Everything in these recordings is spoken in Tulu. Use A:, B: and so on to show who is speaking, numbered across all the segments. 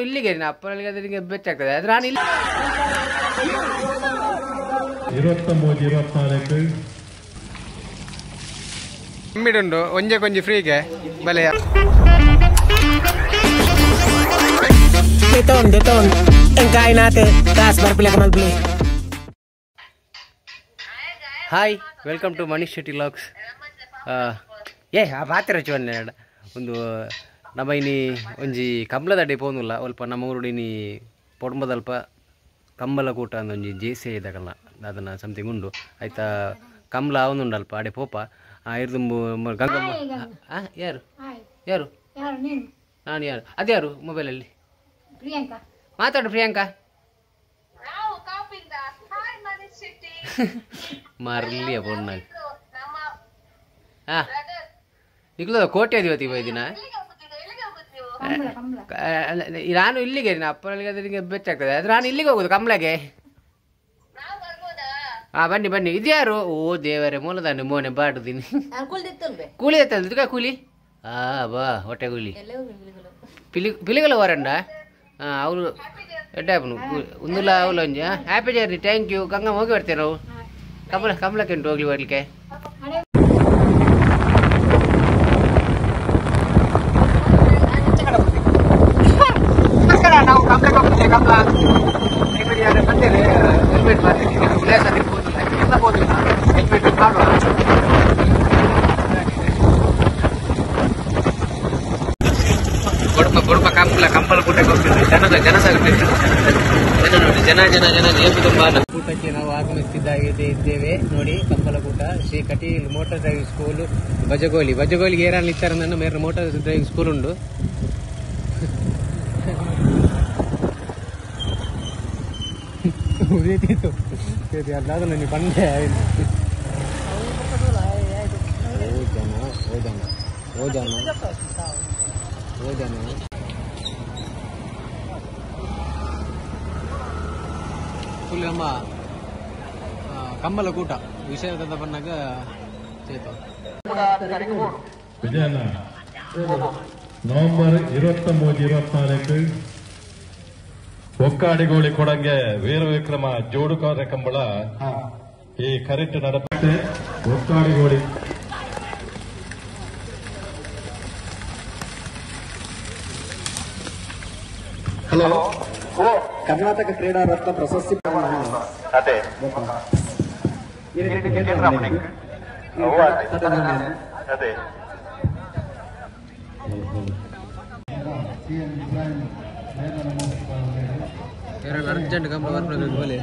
A: ಇಲ್ಲಿಗೆ ಅಪ್ಪನಿಗೆ ಅದರಿಗೆ ಬೆಚ್ಚಾಗ್ತದೆ. ಅದು ನಾನು ಇಲ್ಲಿ
B: 23 24
A: ಉಂಟು ಒಂಜೆ ಕೊಂಜಿ ಫ್ರೀಗೆ ಬಲೆಯ
C: Deton, deton. Ang kain natin. Taas, barpila ka mag-play.
A: Hi, welcome to Manish Shetty vlogs. ಏ ಆ ಪಾತ್ರ ಚುವನ್ನೆ ಒಂದು ನಮ್ಮ ಇನಿ ಒಂಜಿ ಕಂಬಳದಡ್ಡೆ ಪೋನುಲ್ಲ ಅಲ್ಪ ನಮ್ಮ ಊರು ಇನಿ ಪೊಡ್ಮದಲ್ಪ ಕಂಬಲ ಕೂಟ ಒಂಜಿ ಜೆ ಸಿ ಇದಾಗಲ್ಲ ಅದನ್ನು ಸಮಥಿಂಗ್ ಉಂಡು ಆಯ್ತಾ ಕಂಬಳ ಅವನುಂಡು ಅಲ್ಪ ಅಡೆ ಪೋಪ ಇರ್ದುಂಬು ಗಂಗಮ್ಮ. ಯಾರು ಯಾರು ನಾನು ಯಾರು ಅದ್ಯಾರು ಮೊಬೈಲಲ್ಲಿ
D: ಪ್ರಿಯಾಂಕಾ
A: ಮಾತಾಡು. ಪ್ರಿಯಾಂಕಾ ಮರ್ಲಿಯ ಪೊಣ್ಣಾಗ ಹಾಂ ನಿಕ್ಲ ಕೋಟೆ ಅದಿವತಿ ದಿನ ನಾನು ಇಲ್ಲಿಗೆ ಅಪ್ಪನಿಗೆ ಅದರಿಗೆ ಬೆಚ್ಚಾಗ್ತದೆ. ಅದು ನಾನು ಇಲ್ಲಿಗೆ ಹೋಗುದು ಕಂಬಳಗೆ. ಹಾಂ ಬನ್ನಿ ಬನ್ನಿ. ಇದ್ಯಾರು? ಓ ದೇವರೇ ಮೂಲದಾನೆ ಮೋನೆ ಬಾಡುದೀನಿ ಕೂಲಿ ಎತ್ತದ ಕೂಲಿ. ಹಾಂ ಬಾ ಹೊಟ್ಟೆ ಕೂಲಿ ಪಿಲಿ ಪಿಲಿಗಳ ಹೊರಂಡ. ಹಾಂ ಅವರು ಎಡ್ಡಾಪನು ಒಂದುಲ್ಲ ಅವಳು ಒಂಜಿ. Happy journey, thank you. Ganga ಹೋಗಿ ಬರ್ತೇವೆ ನಾವು. ಕಂಬಳ ಕಂಬಳಕ್ಕೆ ಉಂಟು ಹೋಗ್ಲಿ ಬರ್ಲಿಕ್ಕೆ. ನಮಸ್ಕಾರ, ನಾವು ಕಂಬಳಕ್ಕೆ ಹೋಗ್ತೇವೆ. ಕಂಬಳ ಬಂದೇವೆ. ಹೆಲ್ಮೆಟ್ ಹೆಲ್ಮೆಟ್ ಮಾಡುವ ಕೊಡಪ ಕೊಡಪ ಕಂಬಳ ಕಂಬಳ ಕೂಟಕ್ಕೆ ಹೋಗ್ತಿದ್ವಿ. ಜನದ ಜನಸಾಗರ ಜನ ನೋಡಿ, ಜನ ಜನ ಜನ ಏಪು ತುಂಬ. ಕೂಟಕ್ಕೆ ನಾವು ಆಗಮಿಸುತ್ತಿದ್ದಾಗಿದೆ ಇದ್ದೇವೆ ನೋಡಿ. Kambalakoota Shri Kateel motor driving school Bajagoli. ಬಜಗೋಲಿಗೆ ಏರಲ್ಲಿ ಇತ್ತಾರೆ ನನ್ನ ಮೇರೆ ಮೋಟಾರ್ ಡ್ರೈವಿಂಗ್ ಸ್ಕೂಲ್ ಉಂಟು. ಬಂದೆ ಓ ಜನ ಓ ಜನ ಓ ಜನ ಓ ಜನ. ಫುಲ್ ನಮ್ಮ ಕಂಬಲ ಕೂಟ ವಿಷಯದ ಬನ್ನಾಗ ಚೇತ.
B: ವಿಜಯನ ನವೆಂಬರ್ 23 24 ಒಕ್ಕಾಡಿಗೋಳಿ ಕೊಡಂಗೆ ವೀರ ವಿಕ್ರಮ ಜೋಡುಕಾರ ಕಂಬಳ ಈ ಕರೆಕ್ಟ್ ನಡಪತ್ತೆ ಒಕ್ಕಾಡಿಗೋಳಿ.
E: ಹಲೋ, ಕರ್ನಾಟಕ ಕ್ರೀಡಾ ರತ್ನ ಪ್ರಶಸ್ತಿ
F: ಅದೇ ಅದೇ
A: ಅರ್ಜೆಂಟ್ ಕಂಬಳ ಬರ್ಬೋದು.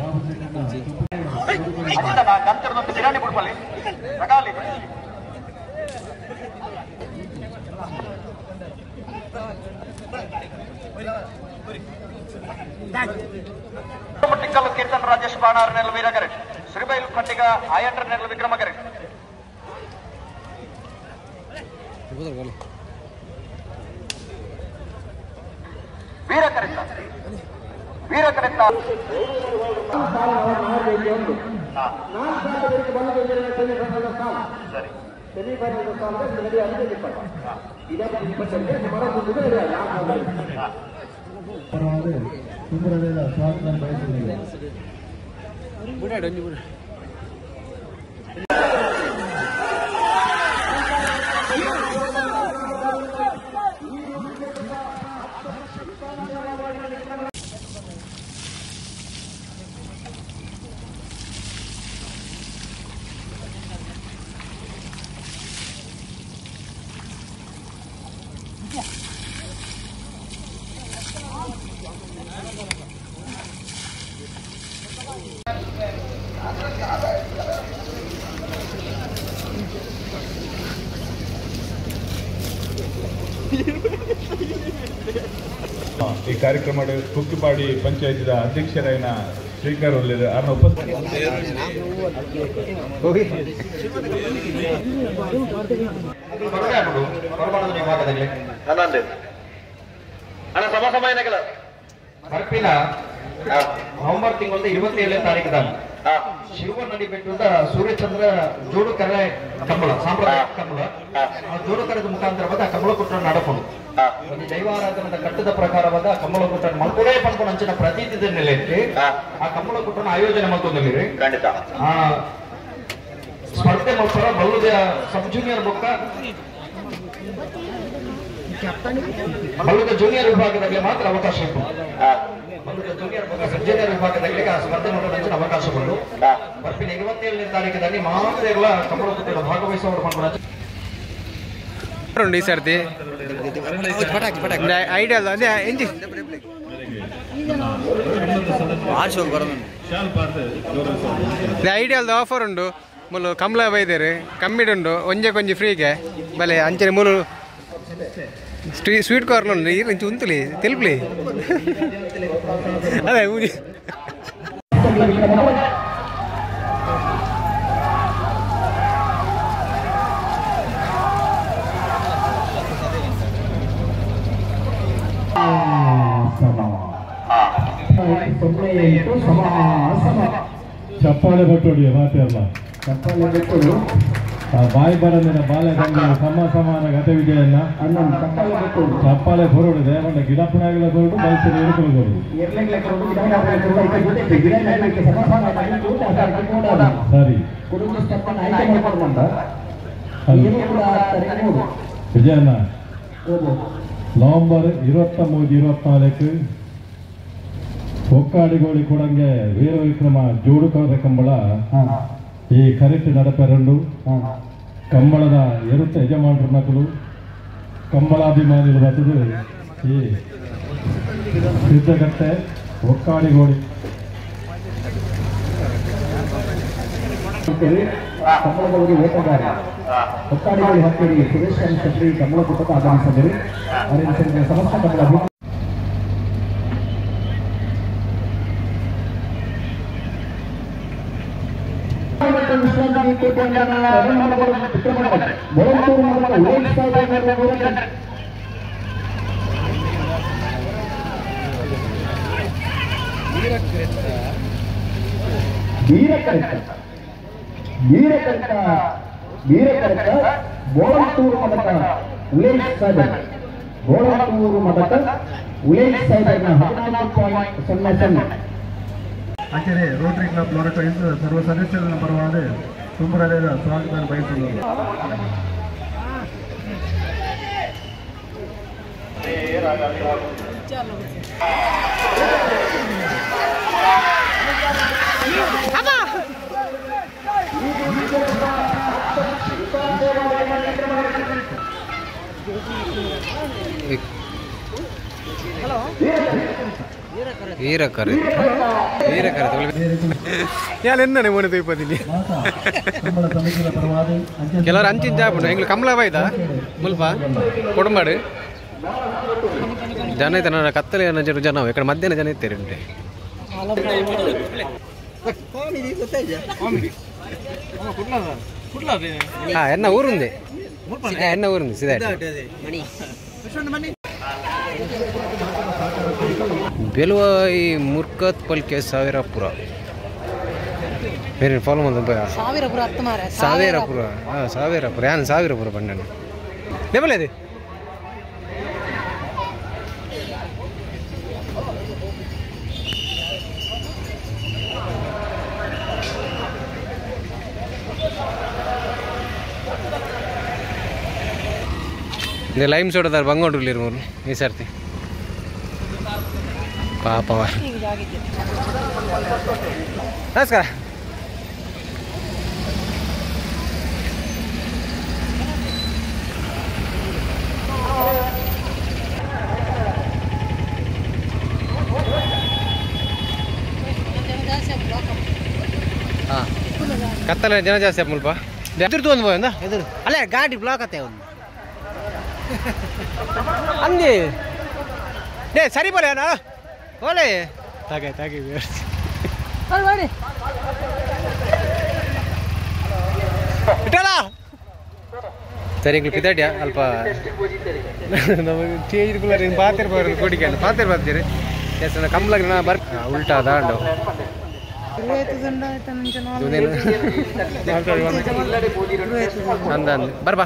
F: ಟಿಕ್ಕಲ್ಲು ಕೀರ್ತನ್ ರಾಜೇಶ್ ಬಾಣಾರ್ ನೆಲ ವೀರಗರೆ ಶ್ರೀಬೈಲ್ ಖಂಡಿಗ ಆಯಂಡ್ರ ನೆಲ ವಿಕ್ರಮಗರೆ. ವೀರಕರಿತ ವೀರಕರಿತ ಸರಿ.
B: ಈ ಕಾರ್ಯಕ್ರಮ ಕುಕ್ಕಿಪಾಡಿ ಪಂಚಾಯತ್ ಅಧ್ಯಕ್ಷರಾಯನ ಶ್ರೀಕರ್ ಅವರ ಉಪಸ್ಥಿತಿ.
F: ಬರ್ಪಿನ ನವೆಂಬರ್ ತಿಂಗಳ 27 ತಾರೀಕು. ಶಿವನಡಿ ಬೆಟ್ಟದ ಸೂರ್ಯಚಂದ್ರ ಜೋಡುಕರೆ ಕಂಬಳ ಸಾಂಪ್ರದಾಯಿಕ ಕಂಬಳ ಆ ಜೋಡುಕರದ ಮುಖಾಂತರವಾದ ಕಂಬಳ ಕುಟ್ಟ ನಡಪಡು ಒಂದು ದೈವಾರಾಧನದ ಕಟ್ಟದ ಪ್ರಕಾರವಾದ ಕಂಬಳ ಕುಟ್ಟ ಮಲ್ಕೊಡೇ ಪನ್ಕೊಂಡು ಅಂಚಿನ ಪ್ರತೀತಿ ನೆಲೆಯಲ್ಲಿ ಆ ಕಂಬಳ ಕುಟ್ಟನ ಆಯೋಜನೆ ಮಲ್ತೊಂದಿರಿ ಖಂಡಿತ ಆ ಸ್ಪರ್ಧೆ ಮಲ್ಪರ ಬಲ್ಲುದ ಸಬ್ ಜೂನಿಯರ್ ಬೊಕ್ಕ ಬಲ್ಲುದ ಜೂನಿಯರ್ ವಿಭಾಗದಲ್ಲಿ ಮಾತ್ರ ಅವಕಾಶ ಉಂಟು. ಬಲ್ಲುದ ಜೂನಿಯರ್ ಬೊಕ್ಕ ಸಬ್ ಜೂನಿಯರ್ ವಿಭಾಗದಲ್ಲಿ ಆ ಸ್ಪರ್ಧೆ ಮಾಡಲು ಅವಕಾಶ ಬಂದು ಬರ್ಪಿನ 27ನೇ ತಾರೀಕಿನಲ್ಲಿ ಮಾತ್ರ ಎಲ್ಲ ಕಂಬಳ ಕುಟ್ಟದ ಭಾಗವಹಿಸುವವರು ಪನ್ಕೊಂಡು
A: ಈ ಸರ್ತಿ ಐಡಿಯಾ ಅದೇ ಎಂಜಿ ಐಡಿಯಾಲ್ದ ಆಫರ್ ಉಂಡು ಮುಲು ಕಮಲ ಬೈದೇರು ಕಮ್ಮಿಡ್ ಉಂಡು ಒಂಜೆ ಕೊಂಜಿ ಫ್ರೀಗೆ ಬಲೆ ಅಂಚನೆ ಮೂಲು ಸ್ವೀಟ್ ಕಾರ್ನ್ ಉಂಡು ಈರ್ ಇಂಚು ಉಂತುಲಿ ತೆಲ್ಪ್ಲಿ ಅದೇ ಊರಿ
B: ಚಪ್ಪಾಳೆ ಬಟ್ಟೋಡಿ ಮಾತೆಲ್ಲ ಚಪ್ಪಾಳೆ ಬಟ್ಟೋಡು ಬಾಯಿ ಬರಂದಿನ ಬಾಲೆ ಸಮ ಸಮಾನ ಗತ ವಿಜಯನ್ನ ಚಪ್ಪಾಳೆ ಬರೋಡು ದೇವಣ್ಣ ಗಿಡಪ್ಪನಾಗಲ ಬರೋಡು ಬೈಸಲು ಹಿಡ್ಕೊಳ್ಬೋದು. ಸರಿ ವಿಜಯಣ್ಣ ನವೆಂಬರ್ 23 24 ಒಕ್ಕಾಡಿಗೋಳಿ ಕೊಡಂಗೆ ವೀರ ವಿಕ್ರಮ ಜೋಡುಕವರ ಕಂಬಳ ಈ ಕರೆಕ್ಟ್ ನಡಪೆರಂಡು ಕಂಬಳದ ಎರುತ್ತ ಯಜಮಾನರ ಮಕ್ಕಳು ಕಂಬಳಾಭಿಮಾನಿಗಳು ಬರ್ತದೆ ಈ ಸಿದ್ಧಗಟ್ಟೆ ಒಕ್ಕಾಡಿಗೋಳಿ
E: ಕಂಬಳದವರಿಗೆ ಓಟಗಾರ ಒಕ್ಕಾಡಿಗೋಳಿ ಹತ್ತಿರಿ ಸುರೇಶ್ ಶೆಟ್ಟಿ ಕಂಬಳ ಕೂಟಕ್ಕೆ ಆಗಮಿಸಿದರು. ಅವರ ಸಮಸ್ತ ಕಂಬಳ ವೀರಕರೆತ್ತ ಬೋಳಂತೂರು ಮಠದ ಉಲೇಶ್ ಸಾಹೇಬ್ ಬೋಳಂತೂರು ಮಠದ ಉಲೇಶ್ ಸಾಹೇಬ್ನ 14.00.
D: ಅಂಚನೆ Rotary club Loreto ಸರ್ವ ಸದಸ್ಯರ ಪರವಾದ ತುಂಬ ಹೃದಯದ ಸ್ವಾಗತ ಬಯಸುವುದು.
A: ವೀರಕರೆ ವೀರಕರೆ ಯಾರು ಎನ್ನನೆ ಮೋನೆ ತೋಯ್ಪದಿನಿ ಕೆಲವರು ಅಂಚಿನ ಜಾಪುಂಡು ಎಂಗ್ಲು ಕಮಲ ಬೈದ ಮುಲ್ಪ ಕೊಡಂಬಾಡು ಜನ ಐತೆ ನನ್ನ ಕತ್ತಲೆ ಜನ ಈ ಕಡೆ ಮಧ್ಯಾಹ್ನ ಜನ ಇತ್ತೇರಿ ಉಂಟೆ. ಹಾ ಎನ್ನ ಊರುಂದೆ ಎನ್ನ ಊರುಂದೆ ಸಿದ ಬೆಲುವಾಯಿ ಮುರ್ಕತ್ ಪಲ್ಕೆ ಸಾವಿರಪುರ ಬೇರೆ ಫಾಲೋ ಮಂದ
G: ಸಾವಿರಪುರ
A: ಸಾವಿರಪುರ ಹಾಂ ಸಾವಿರಪುರ ಯಾನು ಸಾವಿರಪುರ ಬಂಡನೆ ದೇವಲೇ ಅದೇ ಲೈಮ್ ಸೋಡದಾರ ಬಂಗೋಡ್ರು ಮೂರು ಈ ಸರ್ತಿ ಪಾಪವ. ನಮಸ್ಕಾರ. ಹಾಂ ಕತ್ತಲೆ ಜನ ಜಾಸ್ತಿ ಮುಲ್ಪ ಎದುರ್ದು ಒಂದು ಬೋಯಂದ ಎದುರು ಅಲ್ಲ ಗಾಡಿ ಬ್ಲಾಕ್ ಆತೆ ಒಂದು ಅಂದಿ ಡೇ ಸರಿ ಬೋಲೆ ಅಣ್ಣ ಬೋಲೆ ತಾಗೆ ತಾಗೆ ಇಟ್ಟಲ್ಲ ಸರಿ ಇಂಗ್ಲು ಪಿದಾಡ್ಯ ಅಲ್ಪ ನಮಗೆ ಚೇಂಜ್ ಕುಲರ್ ಪಾತಿರ್ ಬರೋದು ಕೋಟಿಗೆ ಪಾತಿರ್ ಬರ್ತೀರಿ ಎಸ್ ಕಮ್ಲಾಗ ನಾ ಬರ್ ಉಲ್ಟಾ ದಾಂಡು ಅಂದ ಬರ್ಬಾ.